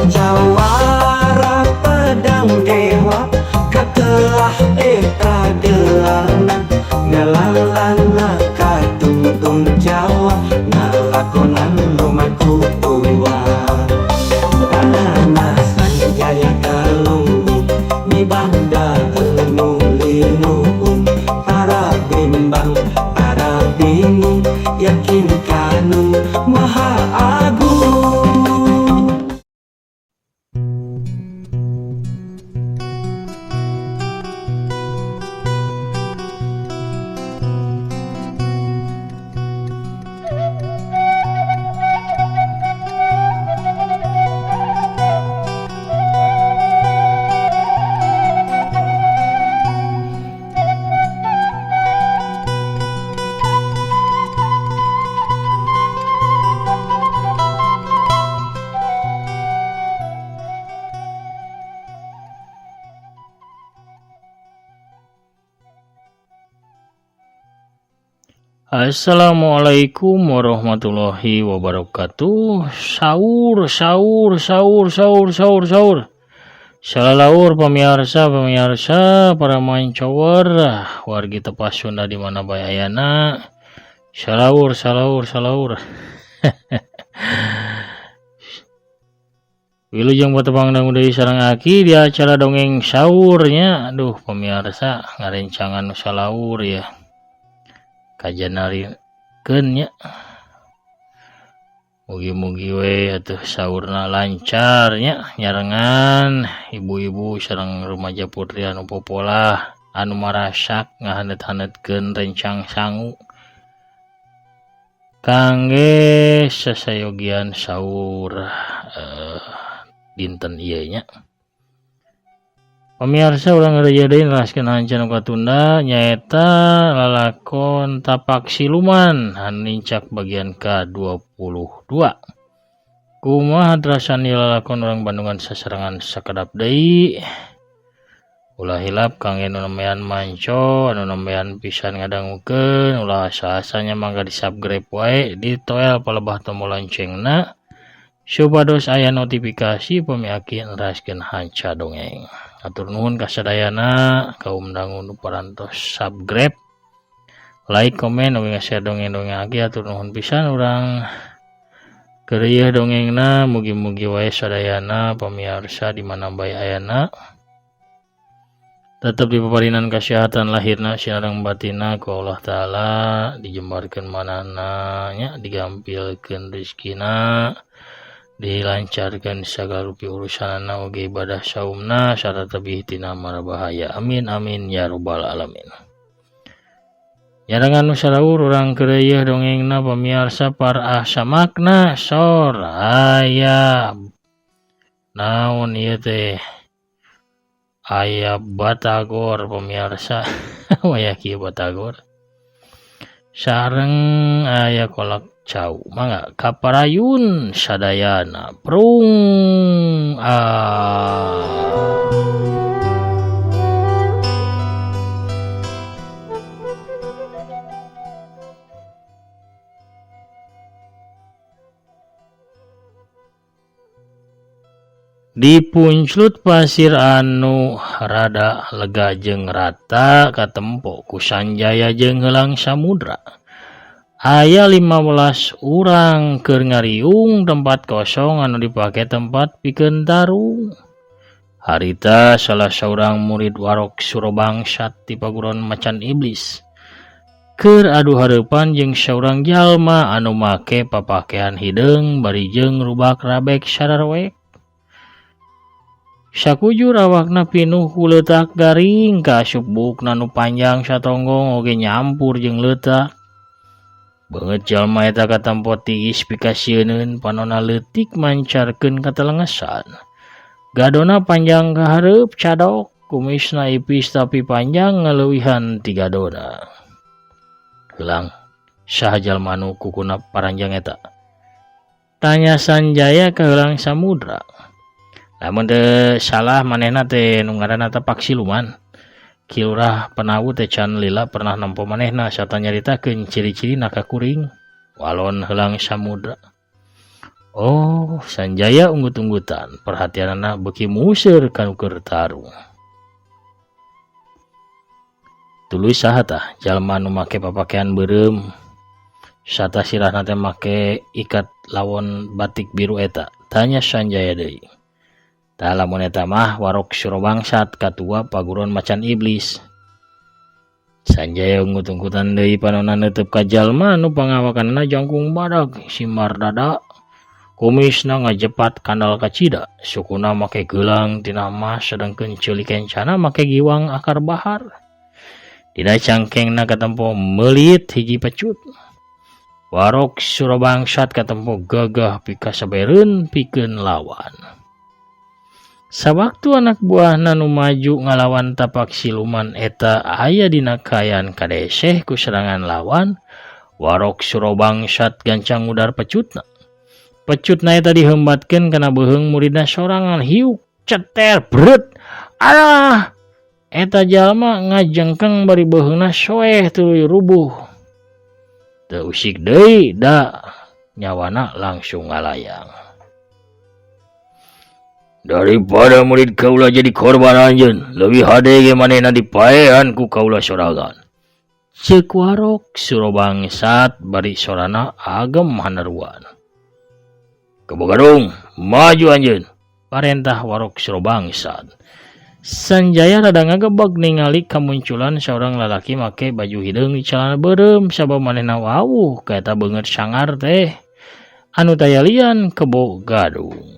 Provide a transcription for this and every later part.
Jawara pedang dewa katelah eta gelangan ngalalana katungtung Jawa ngalakonan lumaku tua tanah Sanjaya kalunggu mibanda enu linuhun para bimbang para bingung yakin kanu maha agung. Assalamualaikum warahmatullahi wabarakatuh. Sahur, sahur, sahur, sahur, sahur, sahur. Salalaur pemirsa, pemirsa, para mancower, wargi tepas Sunda di mana bae ayana. Salahur, salahur, salahur. Wilujeng patepang dangu deui sareng aki di acara dongeng sahurnya. Aduh pemirsa, ngarencangan nu salahur ya. Kajanarikeun nya. Mugi-mugi we atuh sahurna lancar nya, nyarengan ibu-ibu sareng rumaja putri anu popolah anu marasak ngahaneut-haneutkeun rencang sangu kangge sasayogian sahur dinten ieu nya. Pemirsa urang ngareujeun deui neraskeun hanca nu katunda nyaeta lalakon Tapak Siluman anu nincak bagian ka-22. Kumaha terasan ieu lalakon urang Bandungan sasarengan sakedap deui. Ulah hilap kangge nu nembean manco, anu nembean pisan ngadangukeun, ulah asa-asanya mangga di-subscribe wae, ditoel palebah tombol loncengna supados aya notifikasi pami aki neraskeun hanca dongeng. Atur nuhun kasadayana kaum dangu nu parantos subscribe, like, komen, oge nge-share dongeng-dongeng aki. Atur nuhun pisan urang keureuyeun dongengna, mugi-mugi wae sadayana pamiarsa di mana bae ayana tetep dipaparinan kasehatan lahirna sareng batinna ku Allah Taala, dijembarkeun manahna nya, digampilkeun rezekina, dilancarkan segala rupi urusanana oge ibadah saumna sarta tebih tina mara bahaya. Amin amin ya robbal alamin. Nyarengan nu salaur urang keureuyeun dongengna pamiarsa parah samakna sor aya naon ieu teh aya batagor pemirsa. Waya kieu batagor sareng aya kolak cau mangga kaparayun sadayana prung ah. Dipunclut pasir anu rada lega jeung rata katempo ku Sanjaya jeung Heulang Samudra. Aya 15 urang keur ngariung tempat kosong anu dipake tempat pikeun tarung. Harita salah saurang murid Warok Surobangsat ti paguron Macan Iblis keur adu hareupan jeung saurang jalma anu make papakean hideung bari jeung rubak rabek sararwek. Sakujur awakna pinuh ku leutak garing kaasup buukna nu panjang satonggong oge nyampur jeung leutak. Beungeut jalma eta katempo tiis pikasieuneun panona leutik mancarkeun katelengesan. Gadona panjang ka hareup cadok, kumisna ipis tapi panjang ngaleuwihan ti gadona. Heulang, saha jalma anu kukuna paranjang eta? Tanya Sanjaya ka Heulang Samudra. Lamun teu salah manehna teh nu ngaranna Tapak Siluman. Ki Lurah Penawu teh can lila pernah nempo manehna sarta nyaritakeun ciri-cirina ka kuring. Walon Heulang Samudra. Oh, Sanjaya unggut-unggutan, perhatianana beuki museur ka nu keur tarung. Tuluy saha tah jalma anu make papakean beureum sata sirahna teh make ikat lawon batik biru eta? Tanya Sanjaya deui. Tah lamun eta mah Warok Surabangsat katua paguron macan iblis. Sanjaya unggut-unggutan deui panonna neuteub ka jalma anu pangawakanna jangkung badag, simar dada, kumisna ngajepat kandal kacida, sukuna make geulang tina emas sedengkeun ceuli kencana make giwang akar bahar. Dina cangkengna katempo meulit hiji pecut. Warok Surabangsat katempo gagah pikasabereun pikeun lawan. Sawaktu anak buahna nu maju ngalawan tapak siluman eta aya dina kaayaan kadeseh ku serangan lawan, Warok Surabangsat gancang ngudar pecutna. Pecutna eta dihembatkeun kana beuheung muridna sorangan hiuk ceter bret. Alah! Eta jalma ngajengkeng bari beuheungna soeh tuluy rubuh. Teu usik deui da nyawana langsung ngalayang. Daripada murid kaula jadi korban anjeun, leuwih hade ge manehna dipaehan ku kaula sorangan. Ceuk Warok Surabangsat bari sorana agem haneruan. Kebo Gadung, maju anjeun, parentah Warok Surabangsat. Sanjaya rada ngagebeg ningali kamunculan saurang lalaki make baju hideung celana beureum sabab manehna wawuh ka eta beungeut sangar teh anu taya lian Kebo Gadung.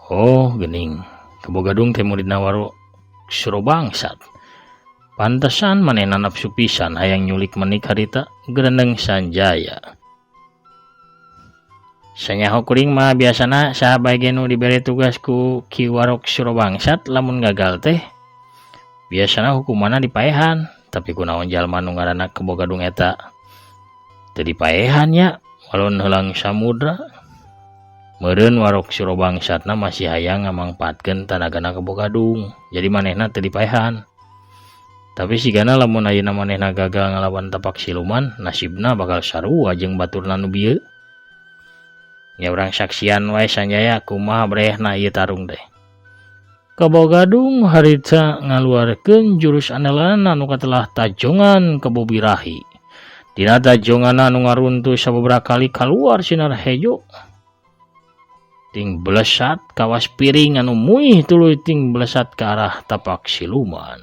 Oh gening, Kebo Gadung teh muridna Warok Surabangsat. Pantesan manehna nafsu pisan hayang nyulik menik harita gerendeng Sanjaya. Sanyaho kuring mah biasana saha bae ge nu dibere tugas ku Ki Warok Surabangsat lamun gagal teh biasana hukumanna dipaehan, tapi kunaon jalma nu ngaranna Kebo Gadung eta teu dipaehan nya walon heulang samudra. Meureun Warok Surabangsatna masih hayang ngamangpaatkeun tanagana Kebo Gadung, jadi manehna teu dipaehan. Tapi sigana lamun ayeuna manehna gagal ngalawan tapak siluman, nasibna bakal sarua jeung baturna nu bieu. Nya urang saksian wae Sanjaya kumaha brehna ieu tarung teh. Kebo Gadung harita ngaluarkeun jurus andalanna nu katelah tajongan Kebo Birahi. Dina tajonganna nu ngaruntuh sababaraha kali kaluar sinar hejo. Ting belesat kawas piring anu muih tuluy ting belesat ke arah tapak siluman.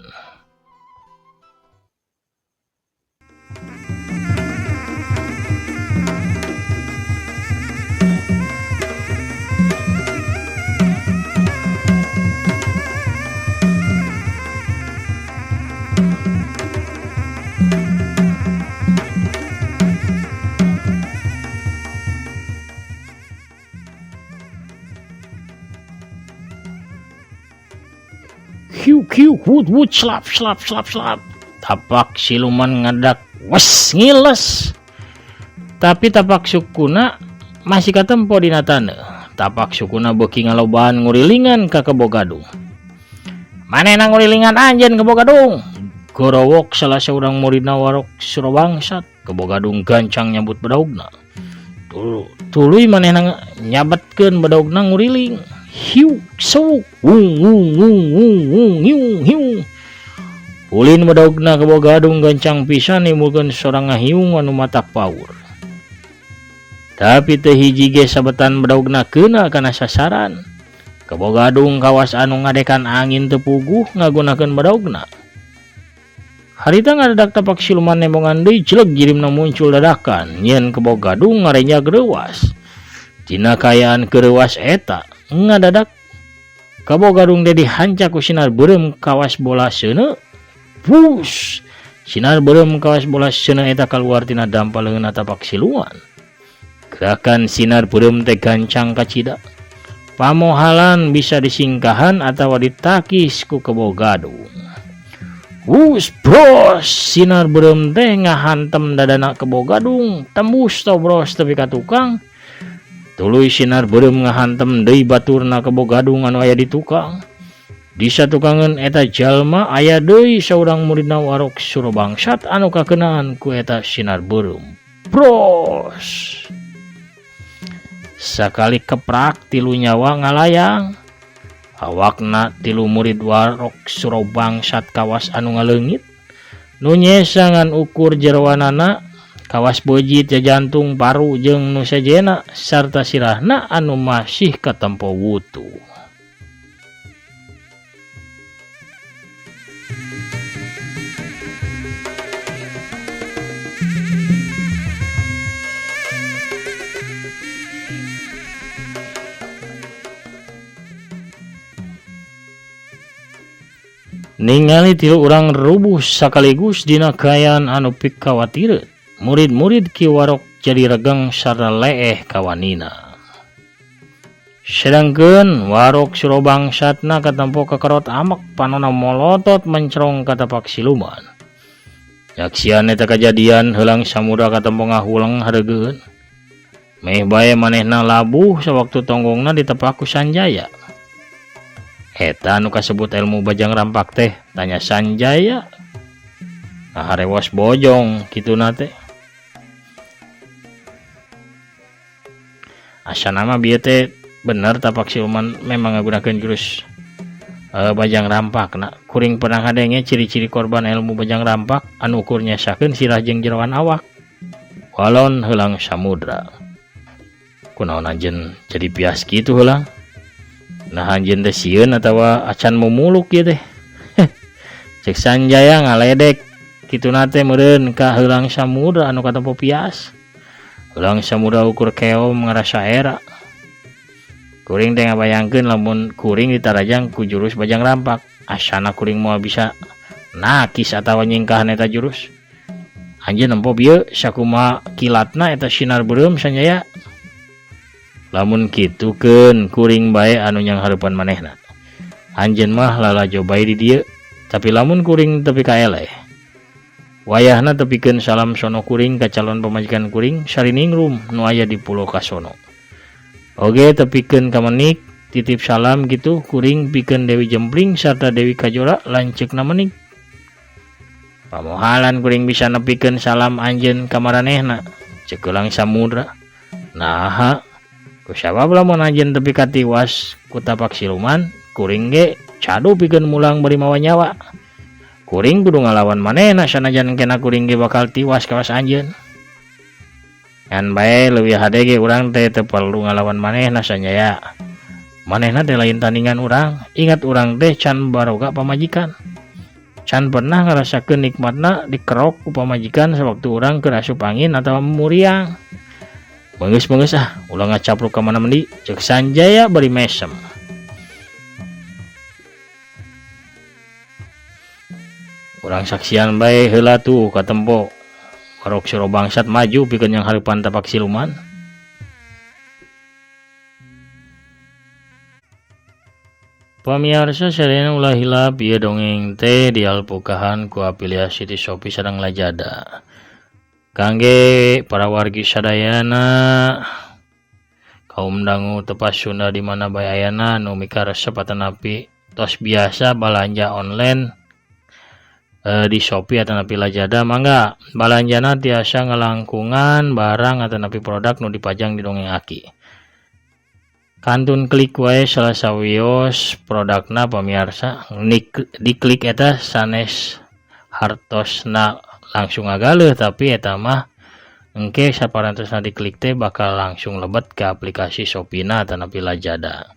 Hiu hiu wut wut slap slap slap slap. Tapak siluman ngadak wes ngiles. Tapi tapak sukuna masih katempo dina taneuh. Tapak sukuna beuki ngalobaan ngurilingan ka Kebo Gadung. Manehna ngurilingan anjeun Kebo Gadung? Gorowok salah seorang muridna Warok Surabangsat. Kebo Gadung gancang nyambut bedaugna. Tuluy manehna nyabetkeun bedaugna nguriling. Hiu suk wung wung wung wung wung hiu hiu. Ulin bedaugna Kebo Gadung gancang pisan nimbulkeun sorang ngahiung anu matak paur. Tapi teu hiji ge sabetan bedaugna keuna kana sasaran. Kebo Gadung kawas anu ngadekan angin teu puguh ngagunakeun bedaugna. Harita ngadadak tapak siluman nembongan deui jeleg jirimna muncul dadakan nyieun Kebo Gadung ngarenjag reuwas. Dina kaayaan kereuwas eta ngadadak Kebo Gadung teh dihancak ku sinar beureum kawas bola seuneu. Wus! Sinar beureum kawas bola seuneu eta kaluar tina dampa leungeunna tapak siluman. Gerakan sinar beureum teh gancang kacida. Pamohalan bisa disingkahan atawa ditakis ku Kebo Gadung. Wus bros, sinar beureum teh ngahantem dadana Kebo Gadung, tembus tobros tepi ka tukang. Tuluy sinar beureum ngahantem deui baturna Kebo Gadung anu aya di tukang. Di satukangeun eta jalma aya deui saurang muridna Warok Surabangsat anu kakenaan ku eta sinar beureum. Bros. Sakali keprak tilu nyawa ngalayang. Awakna tilu murid Warok Surabangsat kawas anu ngaleungit. Nu nyesa ngan ukur jeroanana kawas beujit jajantung paru jeung nu sejena sarta sirahna anu masih katempo wutuh. Ningali tilu urang rubuh sakaligus dina kaayaan anu pikawatireun. Murid-murid Ki Warok jadi regeng sarta leeh kawanina. Sedangkeun Warok Surabangsatna katempo kakerot amek panona molotot mencrong ka tapak siluman. Nyaksian eta kajadian Heulang Samudra katempo ngahuleng hareugeun. Meh bae manehna labuh sawaktu tonggongna ditepak ku Sanjaya. Eta anu kasebut ilmu bajang rampak teh, tanya Sanjaya. Nah, harewas bojong kituna teh. Asana mah bieu teh bener tapak siluman memang ngagunakeun jurus bajang rampak. Nah, kuring pernah ngadenge ciri-ciri korban ilmu bajang rampak anu ukur nyesakeun sirah jeung jeroan awak. Walon Heulang Samudra. Kunaon anjeun jadi pias kitu Heulang? Nah anjeun teh sieun atawa acan mumuluk ieu teh. Cek Sanjaya ngaledek kituna teh meureun ka Heulang Samudra anu katempo pias. Heulang Samudra ukur keom ngarasa era. Kuring teh ngabayangkeun lamun kuring ditarajang ku jurus bajang rampak, asana kuring moal bisa nakis atawa nyingkahan eta jurus. Anjeun nempo bieu sakumaha kilatna eta sinar beureum Sanjaya. Lamun kitu keun kuring bae anu nyang hareupan manehna. Anjeun mah lalajo bae di dieu, tapi lamun kuring tepi ka eleh. Wayahna tepikeun salam sono kuring ka calon pamajikan kuring Sariningrum nu aya di Pulo Kasono. Oge tepikeun ka Menik titip salam gitu kuring pikeun Dewi Jempling sarta Dewi Kajora lanceukna Menik. Pamohalan kuring bisa nepikeun salam anjeun ka maranehna, ceuk Heulang Samudra. Naha kusabab lamun anjeun tepi ka tiwas ku tapak siluman, kuring ge cadu pikeun mulang bari mawa nyawa. Kuring kudu ngalawan manehna sanajan kena kuring ge bakal tiwas kawas anjeun. Ngan bae leuwih hade ge urang teh teu perlu ngalawan manehna Sanjaya. Manehna teh lain tandingan urang, ingat urang teh can baroga pamajikan. Can pernah ngarasakeun nikmatna dikerok ku pamajikan sawaktu urang keur asup angin atawa muriang. Beungeus-beungeus ah, ulah ngacapruk ka mana mendi, ceuk Sanjaya bari mesem. Urang saksian bae heula tuh katempo. Warok Surabangsat maju pikeun yang hareupan tapak siluman. Pamiarsa sadayana ulah hilap ieu dongeng teh dialpukahan ku afiliasi ti Shopee sareng Lazada. Kangge para wargi sadayana kaum dangu tepas Sunda di mana bae ayana nu mikaresep atanapi tos biasa balanja online di Shopee atanapi Lazada, mangga balanjana tiasa ngalangkungan barang atanapi produk nu dipajang di dongeng Aki. Kantun klik wae salah sawios produkna pamiarsa, diklik eta sanes hartosna langsung ngagaleuh, tapi eta mah engke saparantosna diklik teh bakal langsung lebet ke aplikasi Shopee-na atanapi Lazada.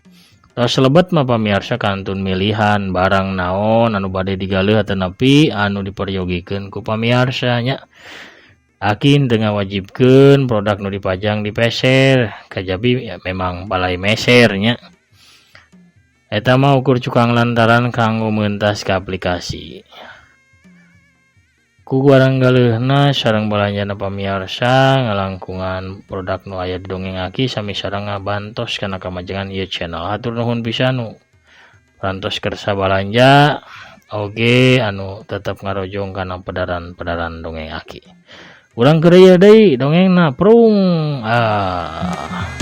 Tos lebet mah pamiarsa kantun milihan barang naon anu bade digaleuh atanapi anu diperyogikeun ku pamiarsa nya. Akin teu ngawajibkeun produk nu dipajang di peser, kajabi ya memang balai meser nya. Eta mah ukur cukang lantaran kanggo meuntas ka aplikasi. Ku barang galeuhna sareng balanjana pamiarsa ngalangkungan produk nu aya di dongeng Aki sami sareng ngabantos kana kamajengan ieu channel. Hatur nuhun pisan nu parantos kersa balanja. Oge anu tetep ngarojong kana pedaran-pedaran dongeng Aki. Urang keur ieu deui dongengna prung. Ah.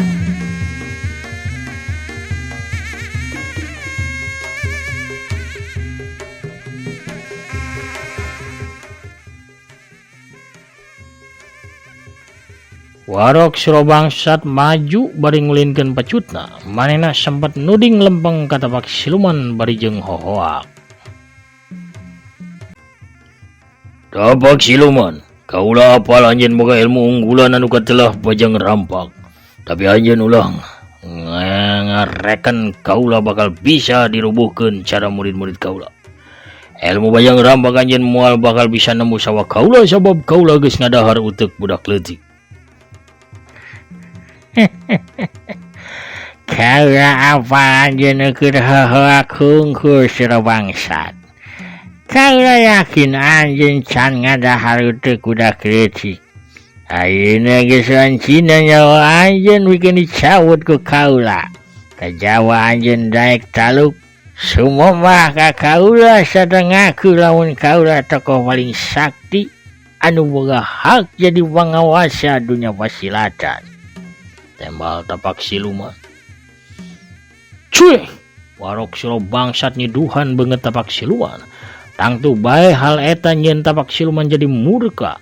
Warok Surabangsat maju bari ngulinkeun pecutna. Manehna sempet nuding lempeng ka tapak siluman bari jeung hohoak. Tapak siluman, kaula apal anjeun boga ilmu unggulan anu katelah bajang rampak. Tapi anjeun ulah ngareken kaula bakal bisa dirubuhkeun cara murid-murid kaula. Ilmu bajang rampak anjeun moal bakal bisa nembus awak kaula sabab kaula geus ngadahar uteuk budak leutik. Kaula apa anjeun keur hohoak hungkul Surabangsat. Kaula yakin anjeun can ngadahar uteuk budak leutik. Ayeuna geus wancina nyawa anjeun bikin dicawut ku kaula. Kajawa anjeun daek taluk sumomah ka kaula sarta ngaku lamun kaula tokoh paling sakti anu boga hak jadi pangawasa dunya pasilatan. Tembal tapak siluman. Cuy, Warok Surabangsat nyiduhan beungeut tapak siluman. Tangtu bae hal eta nyieun tapak siluman jadi murka.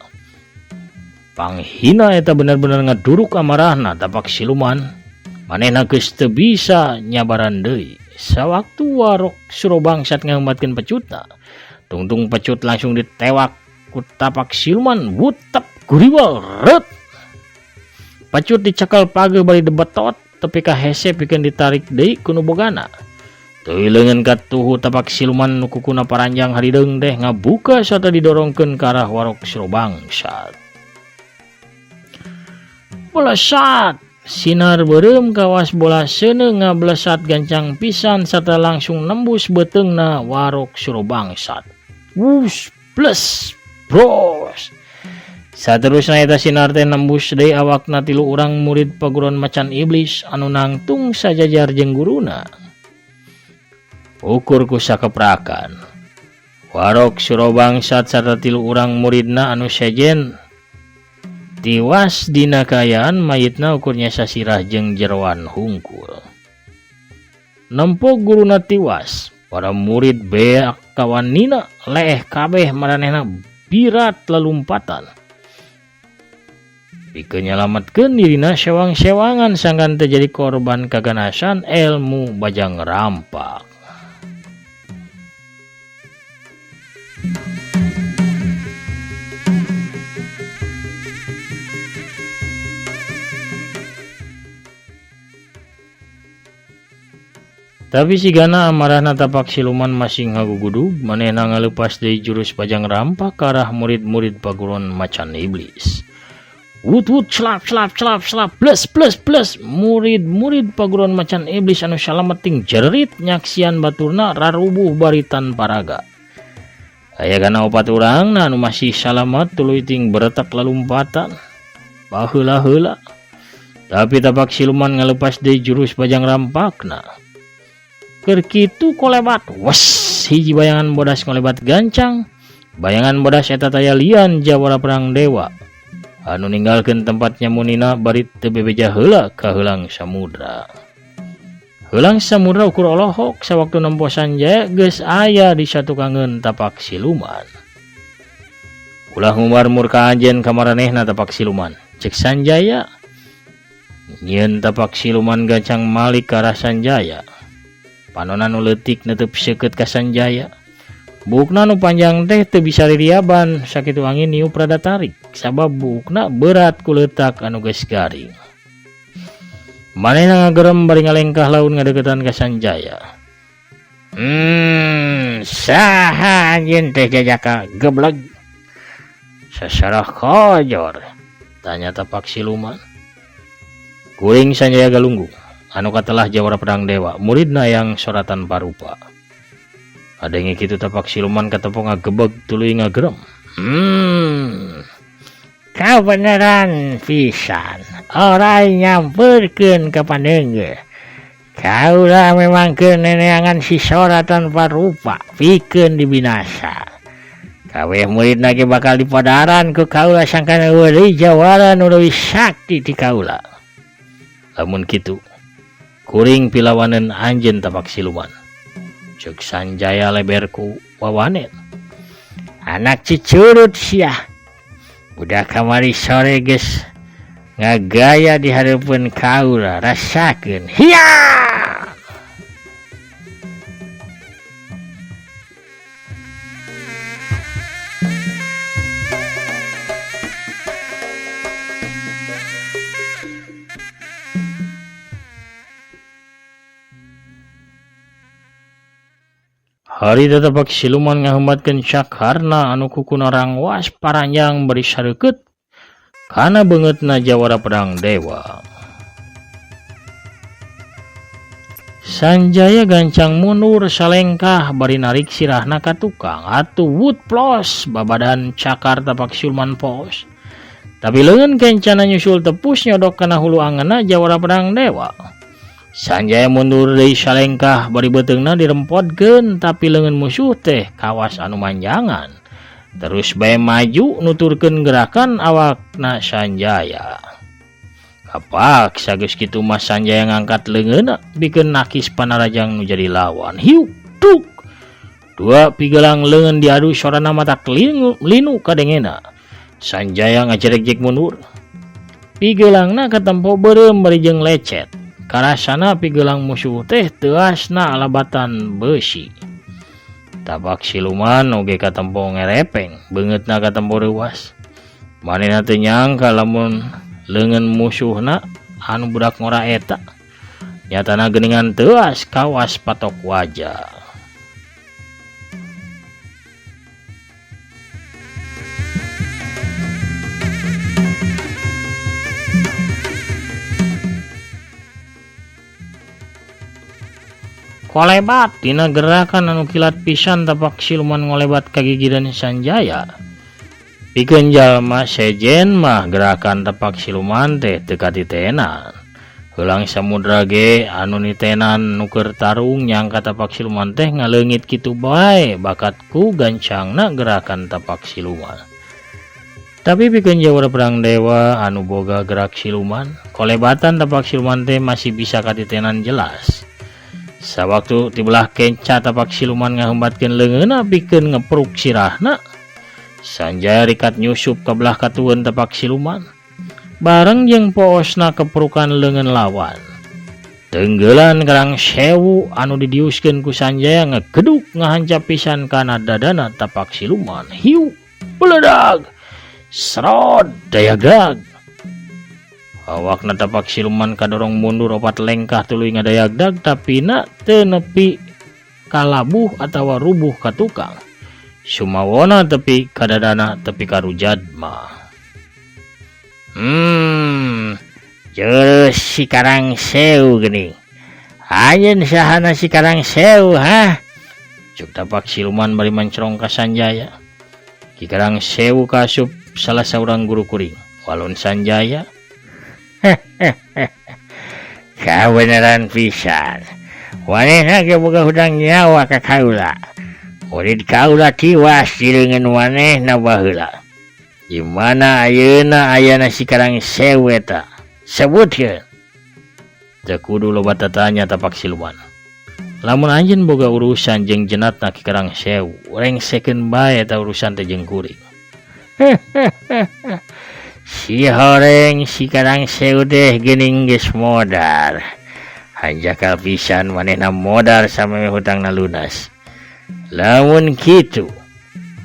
Panghina eta bener-bener ngaduruk amarahna tapak siluman. Manehna geus teu bisa nyabaran deui. Sawaktu Warok Surabangsat ngaheumbatkeun pecutna, tungtung pecut langsung ditewak ku tapak siluman. Wutep guriwal ret. Pecut dicekal pageuh bari dibetot tepi ka hese pikeun ditarik deui ku nu bogana. Teuing leungeun katuhu tapak siluman nu kukuna paranjang harideung teh ngabuka sarta didorongkeun ka arah Warok Surabangsat. Belesat sinar beureum kawas bola seuneu ngablesat gancang pisan sarta langsung nembus beuteungna Warok Surabangsat. Wus bles bros. Saterusna eta sinar teh nembus deui awakna tilu urang murid paguron macan iblis anu nangtung sajajar jeung guruna. Ukur ku sakeprakan. Warok Surabangsat sarta tilu urang muridna anu sejen tiwas dina kaayaan mayitna ukurnya sasirah jeung jeroan hungkul. Nempo guruna tiwas, para murid beak kawanina leeh kabeh maranehna birat lalumpatan. Pikeun nyalametkeun dirina sewang-sewangan sangkan teu jadi korban kaganasan ilmu bajang rampak. Tapi sigana amarahna tapak siluman masih ngagugudug, manehna ngaleupas deui jurus bajang rampak ka arah murid-murid paguron macan iblis. Wut wut celap celap celap celap plus plus plus murid-murid paguron macan iblis anu salamet ting jerit nyaksian baturna rarubuh bari tanpa raga. Aya kana opat urang anu masih salamet tuluy ting beretak lalumpatan. Baheula heula. Tapi tapak siluman ngalepas deui jurus bajang rampakna. Keur kitu kolebat wes hiji bayangan bodas ngolebat gancang. Bayangan bodas eta taya lian jawara perang dewa. Anu ninggalkeun tempatnya munina bari teu bebeja heula ka heulang samudra. Heulang samudra ukur olohok sawaktu nempo Sanjaya geus aya di satukangeun tapak siluman. Ulah ngumbar murka anjeun ka maranehna tapak siluman. Cek Sanjaya nyieun tapak siluman gancang malik ka arah Sanjaya. Panona nu leutik neuteub seukeut ka Sanjaya. Buukna nu panjang teh teu bisa ririaban sakitu angin niup rada tarik sabab buukna berat ku leutak anu geus garing. Manehna ngagerem bari ngalengkah laun ngadeukeutan ka Sanjaya. Saha anjeun teh jajaka gebleg? Sasarah kojor, tanya tapak siluman. Kuring Sanjaya Galunggung anu katelah jawara pedang dewa, muridna yang soratan parupa. Adenge kitu tapak siluman katepo ngagebeg tuluy ngagerem. Kabeneran pisan, ora nyamperkeun ka paneunggeul. Kaula memang keur neneangan si Sora tanpa rupa pikeun dibinasa. Kabeh muridna ge bakal dipadaran ku kaula sangkan eueuh deui jawara nu leuwih sakti ti kaula. Lamun kitu, kuring pilawaneun anjeun tapak siluman. Ceuk Sanjaya leberku wawanen. Anak cicurut sia. Budak kamari sore geus ngagaya di hareupeun kaula, rasakeun. Hiya! Harita tapak siluman ngahembatkeun cakarna anu kukuna rangwas paranjang bari sareukeut kana beungeutna jawara pedang dewa. Sanjaya gancang mundur salengkah bari narik sirahna ka tukang atuh wut plos babadan cakar tapak siluman pos. Tapi leungeun kencana nyusul tepus nyodok kana hulu angeunna jawara pedang dewa. Sanjaya mundur deui salengkah bari beuteungna dirempodkeun tapi leungeun musuh teh kawas anu manjangan. Terus bae maju nuturkeun gerakan awakna Sanjaya. Kapak sageus kitu mah Sanjaya ngangkat leungeunna pikeun nakis panarajang nu jadi lawan. Hiuk tuk. Dua pigelang leungeun diadu sorana matak linu kadengena. Sanjaya ngajerek-jek mundur. Pigelangna katempo beureum bari jeung lecet. Karasana pigelang musuh teh teuasna alabatan beusi. Tapak siluman oge katempo ngerepeng, beungeutna katempo reuas. Manehna teu nyangka lamun leungeun musuhna anu budak ngora eta. Nyatana geuningan teuas kawas patok wajah. Kolebat dina gerakan anu kilat pisan tapak siluman ngolebat kagigireun Sanjaya. Pikeun jalma sejen mah gerakan tapak siluman teh teu katitenan. Heulang samudra ge anu nitenan nu keur tarung nyangka tapak siluman teh ngaleungit kitu bae bakat ku gancangna gerakan tapak siluman. Tapi pikeun jawara perang dewa anu boga gerak siluman, kolebatan tapak siluman teh masih bisa katitenan jelas. Sawaktu tibelah kenca tapak siluman ngahembatkeun leungeunna pikeun ngepruk sirahna, Sanjaya rikat nyusup ka belah katueun tapak siluman. Bareng jeung poosna keperukan leungeun lawan. Tenggelan karang sewu anu didiuskeun ku Sanjaya ngegeduk ngahancap pisan kana dadana tapak siluman. Hiu beledag serod dayagdag. Awakna tapak siluman kadorong mundur opat lengkah tuluy ngadayagdag tapina teu nepi kalabuh atawa rubuh ka tukang. Sumawona tepi kadadana tepi karujad mah. Jurus si Karang Sewu geuning. Anjeun sahana si Karang Sewu ha? Cuk tapak siluman bari mancrong ka Sanjaya. Ki Karang Sewu kasup salah saurang guru kuring. Walon Sanjaya. Kabeneran pisan. Wanehna ge boga hudang nyawa ka kaula. Murid kaula tiwas di leungeun wanehna baheula. Di mana ayeuna ayana si Karang Sewu eta? Sebutkeun. Teu kudu loba tatanya tapak siluman. Lamun anjeun boga urusan jeung jenatna Ki Karang Sewu, rengsekeun bae eta urusan teh jeung kuring. Si horeng si Karang Sewu teh geuning geus modar. Hanjakal pisan manehna modar sameme hutangna lunas. Lamun kitu,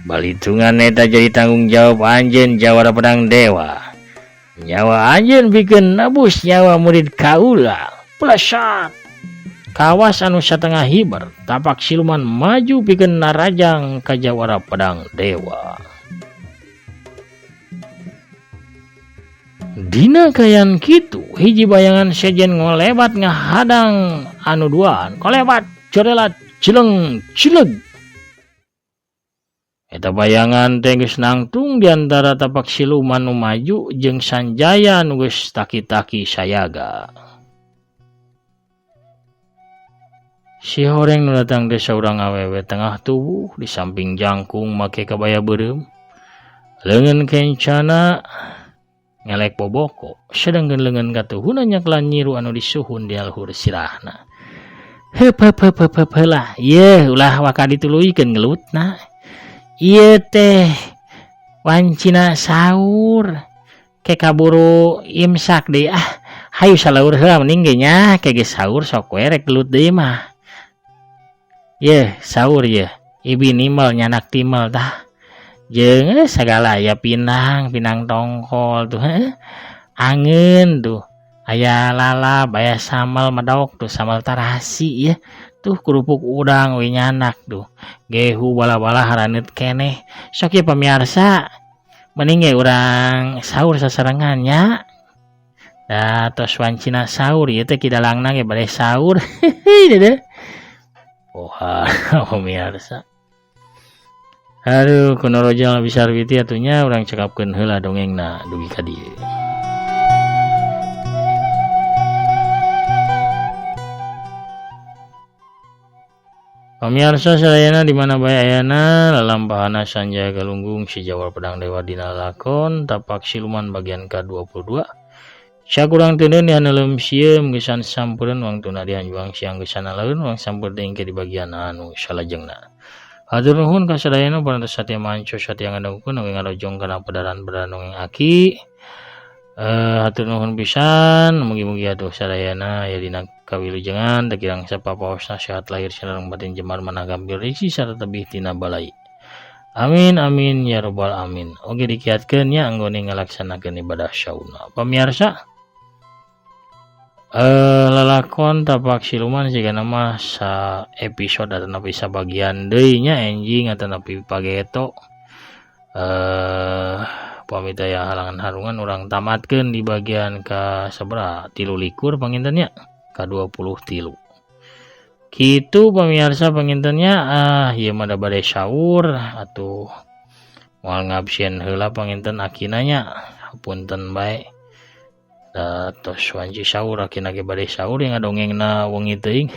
balitungan eta jadi tanggung jawab anjeun jawara pedang dewa. Nyawa anjeun pikeun nebus nyawa murid kaula. Plesat. Kawas anu satengah hiber, tapak siluman maju pikeun narajang ka jawara pedang dewa. Dina kayan kitu, hiji bayangan sejen ngolebat ngahadang anu duaan. Kolebat, corelat, cileng, cileg. Eta bayangan teh geus nangtung di antara tapak siluman nu maju jeung Sanjaya nu geus taki-taki sayaga. Si horeng nu datang teh saurang awewe tengah tubuh di samping jangkung make kabaya beureum. Leungeun kencana ngelek boboko, sedangkeun leungeun katuhuna nyaklan nyiru anu disuhun di luhur sirahna. Heup heup heup heup heup heula, yeuh ulah waka dituluykeun ngelutna. Ieu teh wancina sahur ke kaburu imsak deui ah. Hayu salaur heula mending ge nya, ke geus sahur sok we rek gelut deui mah. Yeuh sahur yeuh, ibi nimel nyanak timel tah. Jeung sagala aya pinang, pinang tongkol tuh heuh. Angeun tuh, aya lalab, aya sambal medok tuh, sambal tarasi yeuh. Tuh kerupuk udang we nyanak tuh. Gehu bala-bala haraneut keneh. Sok ye pamiarsa, mending ge urang sahur sasarengan nya. Da tos wancina sahur ieu teh kidalangna ge bade sahur. Hehehe. Wah, pemirsa. Aduh, kuno rojal bisa witi atunya urang cekapkeun heula dongengna dugi ka dieu. Pamirsa sadayana di mana bae ayana lalampahana Sanjaya Galunggung si Jawara Pedang Dewa dina lakon Tapak Siluman bagian ka-22. Sakurang teu dihaneuleum sieum geusan sampureun wangtuna dihanjuang siang geusan aleun wang sampeur deui engke di bagian anu salajengna. Hatur nuhun ka sadayana parantos satia manco satia ngadongkeun oge ngarojong kana pedaran-pedaran dongeng aki. Hatur nuhun pisan, mugi-mugi atuh sadayana aya dina kawilujengan teu kirang sapapaosna sehat lahir sareng batin jemar manah gampil risi sarta tebih tina balai. Amin amin ya rabbal amin. Oge dikiatkeun nya anggone ngalaksanakeun ibadah sauna. Pamiarsa, lalakon Tapak Siluman sigana mah sa episode atanapi sabagian deui nya enjing atanapi pageto. Pamit aya halangan harungan urang tamatkeun di bagian ka sabaraha 23 panginten nya ka 23. Kitu pamiarsa pangintennya, ieu mah da bade sahur atuh moal ngabsen heula panginten akina nya, hapunten bae. Da tos wanci sahur akina ge bade sahur yang ngadongengna wengi teuing.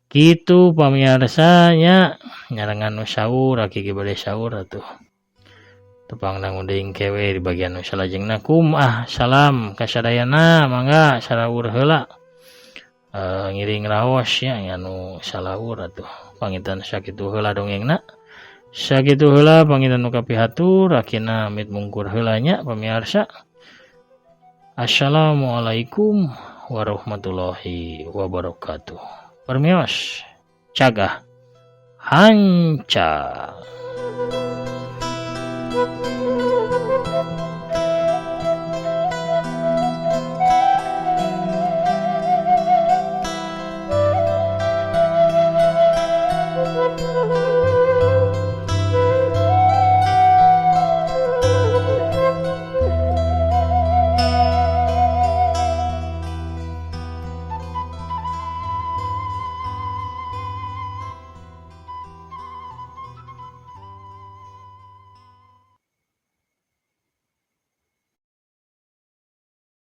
Kitu pamiarsa nya, nyarengan nu sahur aki ge bade sahur atuh. Tepang dangu deui kewe di bagian nu salajengna. Kum ah salam kasadayana mangga salaur heula. Ngiring raos nya anu salaur atuh panginten sakitu heula dongengna. Sakitu heula panginten nu kapihatur akina amit mungkur heula nya pamiarsa. Assalamualaikum warahmatullahi wabarakatuh. Permios cagah hanca.